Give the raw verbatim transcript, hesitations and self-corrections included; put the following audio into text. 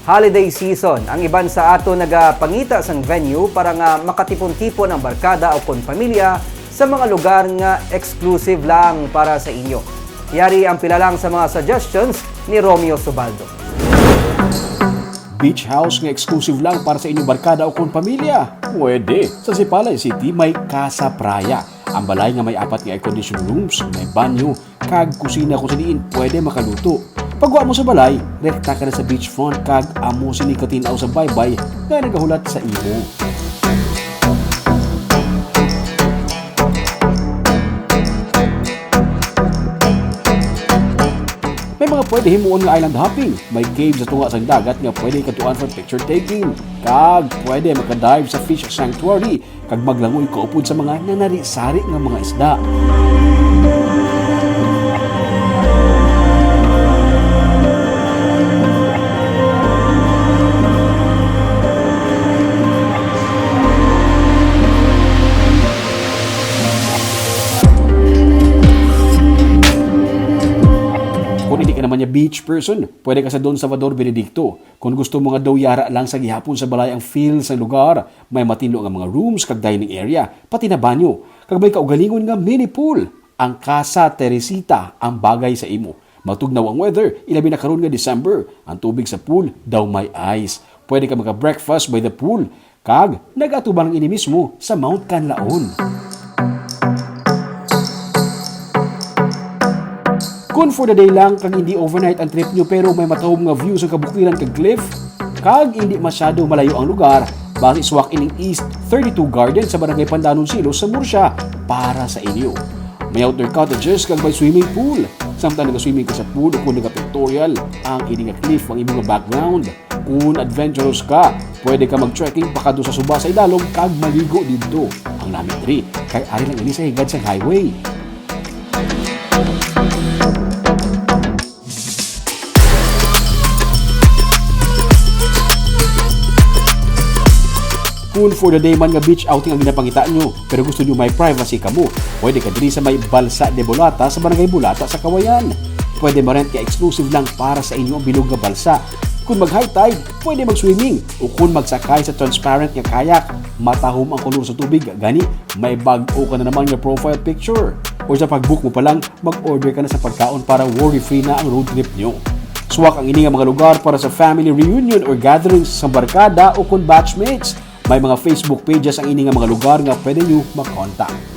Holiday season, ang iban sa ato nagapangita sang venue para nga makatipon-tipon ang barkada o kon pamilya sa mga lugar nga exclusive lang para sa inyo. Yari ang pila lang sa mga suggestions ni Romeo Subaldo. Beach house nga exclusive lang para sa inyong barkada o kon pamilya? Pwede. Sa Sipalay City may Casa Praya. Ang balay nga may apat nga air-conditioned rooms, may banyo, kag kusina kung sa diin pwede makaluto. Pagwa mo sa balay, rekta ka na sa beachfront kag amo sini katin-aw sa baybay nga nagahulat sa imo. May mga pwede himuon nga island hopping. May cave sa tunga sang dagat nga pwede katuan for picture taking. Kag pwede makadive sa fish sanctuary kag maglangoy kaupod sa mga nanari-sari nga mga isda. Kung hindi ka naman niya beach person, pwede ka sa Don Salvador Benedicto. Kung gusto mo nga daw yara lang sa gihapon sa balay ang feel sa lugar, may matinlo nga mga rooms kag dining area, pati na banyo, kag may kaugalingon nga mini pool. Ang Casa Teresita ang bagay sa imo. Matugnaw ang weather, ilabi na karon nga December. Ang tubig sa pool daw may ice. Pwede ka maga-breakfast by the pool. Kag nag-atubang ini mismo sa Mount Kanlaon. Kun for the day lang kag hindi overnight ang trip nyo pero may matahom nga view sa kabukiran kag cliff, kag hindi masyado malayo ang lugar, basi suwak ining East thirty-two Garden sa Barangay Pandanon, Silos sa Murcia para sa inyo. May outdoor cottages kag may swimming pool. Samtang naga-swimming ka sa pool o kung naga-pictorial, ang ini nga cliff ang imong background. Kung adventurous ka, pwede ka mag-trekking pakadto sa suba sa idalom kag maligo didto. Ang lami diri kay ari lang ini sa higad sang highway. Kung for the day man nga beach outing ang ginapangita nyo, pero gusto nyo may privacy kamo, pwede ka diri sa may Balsa de Bolata sa Barangay Bolata sa Kawayan. Pwede ma-rent nga exclusive lang para sa inyo ang bilog nga balsa. Kung mag-high tide, pwede mag-swimming. O kung magsakay sa transparent nga kayak, matahom ang kolor sa tubig, gani may bag-o ka na naman nga profile picture. Or sa pag-book mo pa lang, mag-order ka na sa pagkaon para worry-free na ang road trip nyo. Suwak ang ini nga mga lugar para sa family reunion or gatherings sa barkada o kon batchmates. May mga Facebook pages ang ini nga mga lugar nga pwede nyo mag-contact.